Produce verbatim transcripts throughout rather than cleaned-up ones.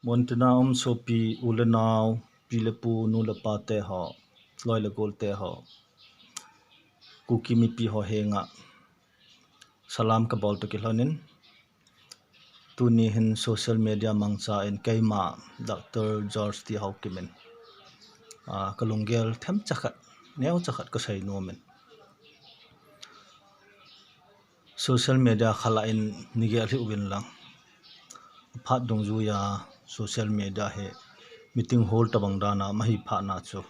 Muntina um sopi u le nao, pi le pu, nu le pa te ho, loi le gol te ho, Kuki mipi ho henga salam kabol toh kilhonin, tuni hin social media mangcha in keima Doctor George T Haokip in, ah, kalunggel themcha khat, neocha khat kasei nom in. Social media khalah in nigel hih uvin lang. Aphat dungjuiya social media hi meeting hall tabang dana mahi phatna chu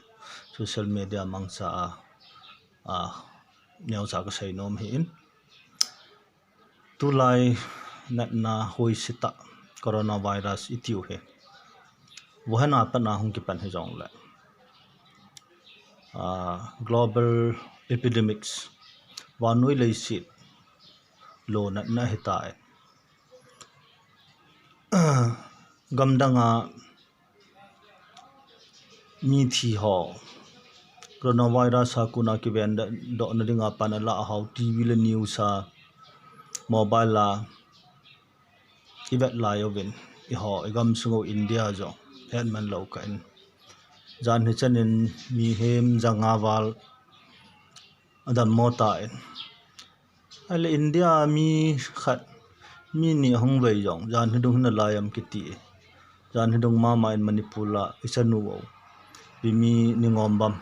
social media mangcha a, a, neocha kasei nom ahin. Tulai natna hoise tah coronavirus itiu hi Wuhan a pat a hung kipan hijongle, ah, global epidemics, vannoi leiset lo natna ahitai. Gamdanga mithi ho coronavirus a kona kiven doh, dohna dinga pan alah ho, TV le news a, mobile a ivet lai uvin, eiho igam sung u India jong hetman lou kah in, jan hichan in mihem janga val adammo tan. Ahile India mi khat, mi ni ahung vei jong, jan hidung hin alai am kiti. Jan hidung mama in Manipur a ichanu u, Bimi Ningom Bam,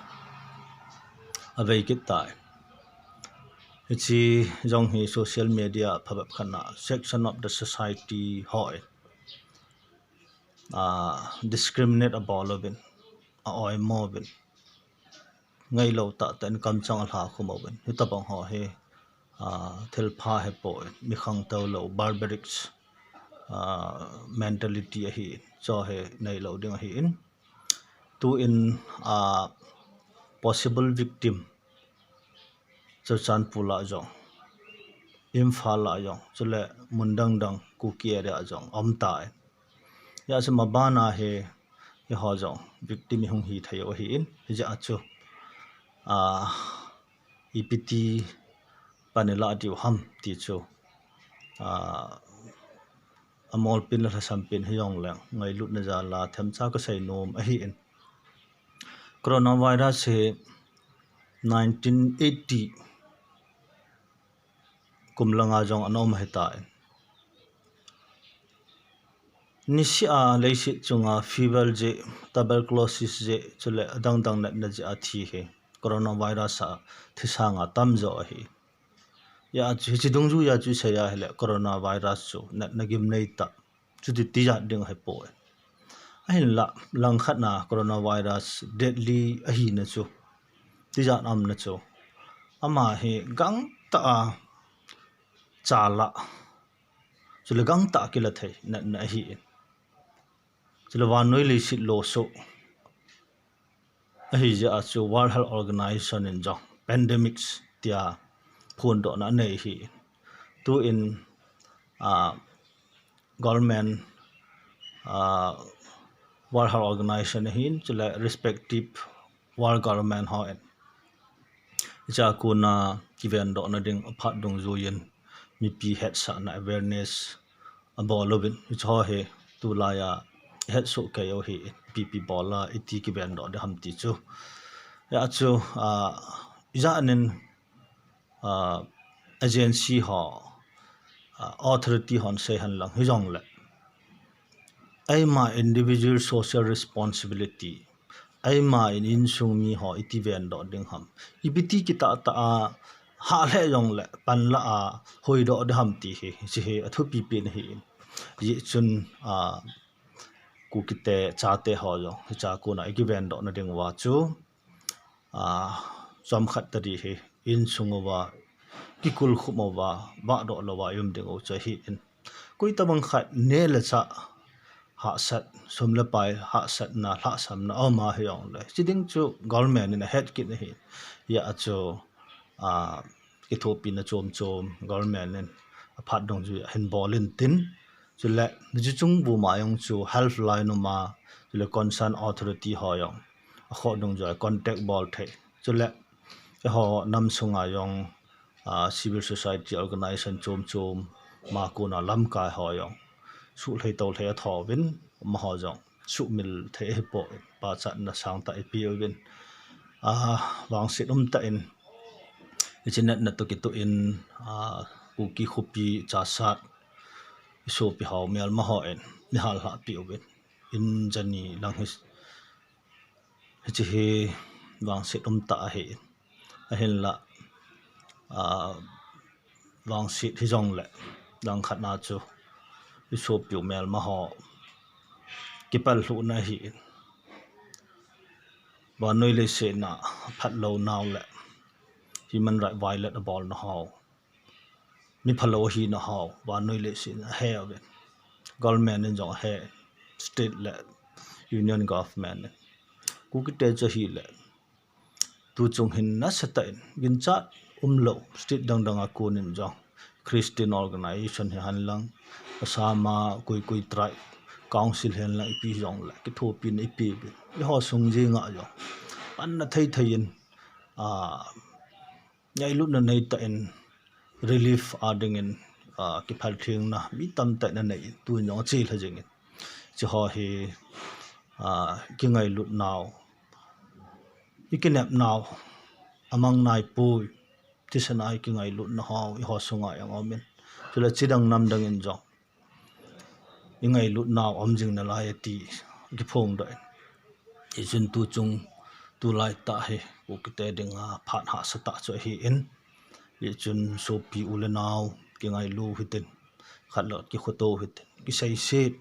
avei kit tai. Hiche jong hi social media phabep khat na section of the society hon, ah, discriminate abol uvin, a-oimo uvin, ngailou tahtah in kamchang alha khum uvin. Hitabang ho hi, ah, thilpha hipon, mi khangtou lou, barbaric, ah, mentality ahi, chu hi neilou ding ahin. Tuin, ah, possible victim Churachandpur a jong, Imphal a jong, chule mun dang dang Kuki area a jong aum tan. Hijeh chun mabana hi, hiho jong victim ihung hi thei u ahin, hijeh a chu, ah, ipi ti pan ilah diu ham ti chu, ah, amolpin le lhasampin hijongleng ngailutna jal a themcha kasei nom ahin. Coronavirus hi nineteen eighty kum langa jong ana um ahitan. Niseh a leiset chunga fever jeh, tuberculosis jeh, chule adang dang natna jeh a thi hi coronavirus a thi sanga tamjo ahi. Hijeh a chu, hiche dungjuiya chu isei ahile coronavirus chu natna gimnei tah, chuti tijat ding ahipoi. Ahinla langkhat na coronavirus deadly ahina chu, tijat aumna chu, ama hi gangtah a chala, chule gangtah a kila thei natna ahin. Chule vannoi leiset lo soh ahijeh a chu World Health Organization in jong pandemics tia phondohna anei ahin. Tuin, ah, government, ah, World Health Organization ahin, chule respective world government hon, hichea kona kivendohna ding aphat dungjuiyin mipi hetsahna, awareness abol uvin, hicheho hi tulaiya ihetsoh kei u ahin, ipi ipi bol a iti kivendoh ding ham ti chu. Hijeh a chu, ah, ijat nin, ah, agency ho, ah, authority hon sei henlang hijongle, eima individual social responsibility, eima in insung miho iti vendoh ding ham, ipi ti kitahtah a hah lheh jongle panlah a hoidoh ding ham ti hi, hiche hi athupi pen ahin. Hijeh chun, ah, Kukite chate ho jong hichea kona ikivendohna diuva chu, ah, chomkhat tadi hi insung uva kikulkhum uva, vahdoh louva ium diu chu ahin. Koitabang khat neh le chah hahsat, sum le pai hahsatna, lhahsamna aum a hijongle, hiche ding chu government in ahet kit ahin. Hijeh a chu, ah, kithopina chom chom government in aphat dungjuiya ahin bol intin, chule hiche chung vuma jong chu helpline um a, chule concern authority ho jong akhoh dungjuiya contact bol thei, chule eiho nam sunga jong, ah, civil society organization chom chom ma kona lamkai ho jong suhlhei tohlhei athouvin, amaho jong sumil thei ahipoi, pachatna sangtah ipeuvin, a, vangset umtah in, hiche natna toh kitoh in, a, Kuki khopi Chassad, isopi ho melma hon, eihin hallhah peuvin, in jani lang hi, hiche hi vangset umtah ahi, ahinla, a, vangset hijongle, langkhat na chu, isopi u melma ho, kipal lhuhna ahi, vannoi leiset a phatlou nau le, human right violate abolna ho, mi phalou ahina ho, vannoi leiset a ahe uvin. Government in jong ahe, state le union government in. Kukite chu ahile, tuchung hin nasatah in, ginchat umlou, state dang dang a kon in jong, Christian organization hihen lang, Assam a koi koi tribe council hihen lang ipi jongle, kithopina ipeuvin. Eiho sung jenga jong, panna thei thei in, a, ngailutna neitah in, relief a dingin, a, kiphalthengna mi tamtah in anei in, tun jong achelha jingin. Hiche ho hi, a, ikingailut nau, ikinep nau, amang naipoi, thisan a ikingailutna ho, eiho sunga jong aumin. Chule chidang namdang in jong, ingailut nau um jing nalai ati, kiphongdoh in. Hichun tuchung, tulai tah hi, Kukite dinga phat hahsatah chu ahin. Hichun sopi u le nau, kingailu hitin, khat le khat kikhoto hitin, kiseiset,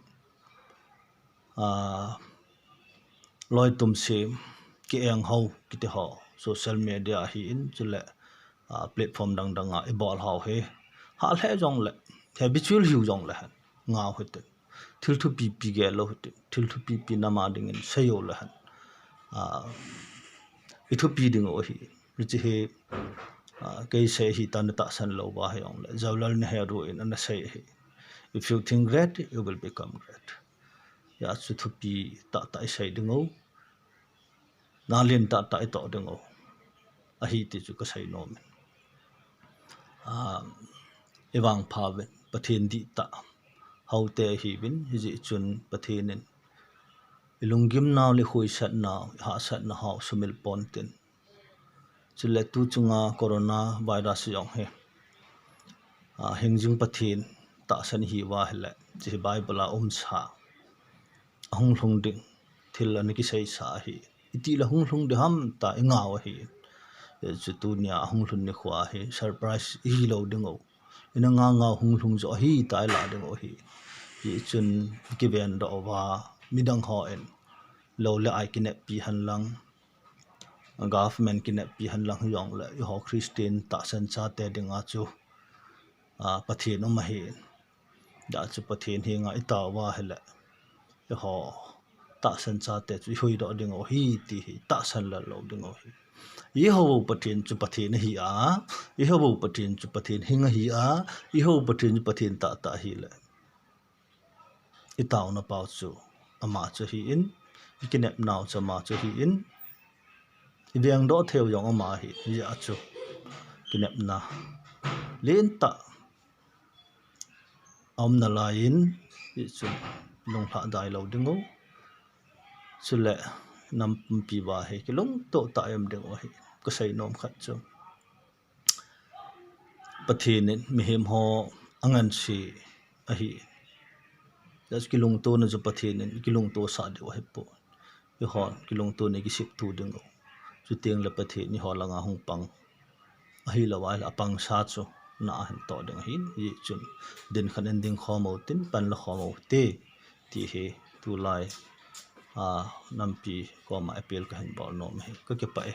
a, loitum sem, ki-enghou kiti ho, social media ahin, chule, a, platform dang dang a ibol hou hi, hah lheh jongle, habitual hiu jongle hen, ngau hitin, thil thupi pi gel lou hitin, thil thupi pi nam a dingin sei u le hen, a, ithupi ding u ahi. Hiche hi, a, kei sei ahitan, natahsan lou uva hijongle, Jawaharlal Nehru in anasei ahi, if you think great, you will become great. Hijeh chun thupi tahtah isei ding u, nalen tahtah itoh ding u ahi ti chu kasei nom in. A, ivangpha uvin, Pathen dihtah houte ihiuvin, hijeh chun Pathen in ilunggim nau le ikhoisat nau, ihahsatna ho sumil ponte. Chule tuchunga corona virus jong hi, a, hingjing Pathen tahsan ihiuva ahile, hiche hi Bible a umsa, ahung lhung ding thil ana kiseisa ahi. Itile hung lhung ding ham tia ingau ahi. Hichu tunia ahung lhun nikho hi surprise ihilou ding u, ina ngau ngau hung lhung joh ahi tia ilah ding u ahi. Hichun ikivendoh uva, midang hon lou le ai kineppi henlang, government kineppi henlang hijongle, eiho Christian tahsan chate dinga chu, a, Pathen um ahi. Hijeh chun Pathen henga itao uva ahile, eiho tahsan chate chu ihuhdoh ding u ahi ti hi tahsan lal lou ding u ahi. Eiho Pathen chu Pathen ahi a, eiho Pathen chu Pathen hing ahi a, eiho Pathen chu Pathen tahtah ahile, itaona pau chu ama chu ahin, ikinep nau chu ama chu ahin, ivengdoh theiu jong ama ahi. Hijeh chun kinepna lentah aum nalaiyin, hichun lunglhadai lou ding u, chule nampumpi uva hi kilungto tah a um ding u ahi. Kasei nom khat chu, Pathen in mihem ho anganse ahi. Hijeh chun kilungtona chu Pathen in kilungtosah diu ahipoi. Eihon kilungtona ikisepthu ding u, chutengle Pathen eiho langa hung pang ahilouva ahile apangsa chu na ahin toh ding ahin, hichun dinkhat in dingkhom utin, panla khom ute, ti hi tulai, a, nampi koma appeal kahin bol nom ahi. Kakipah e.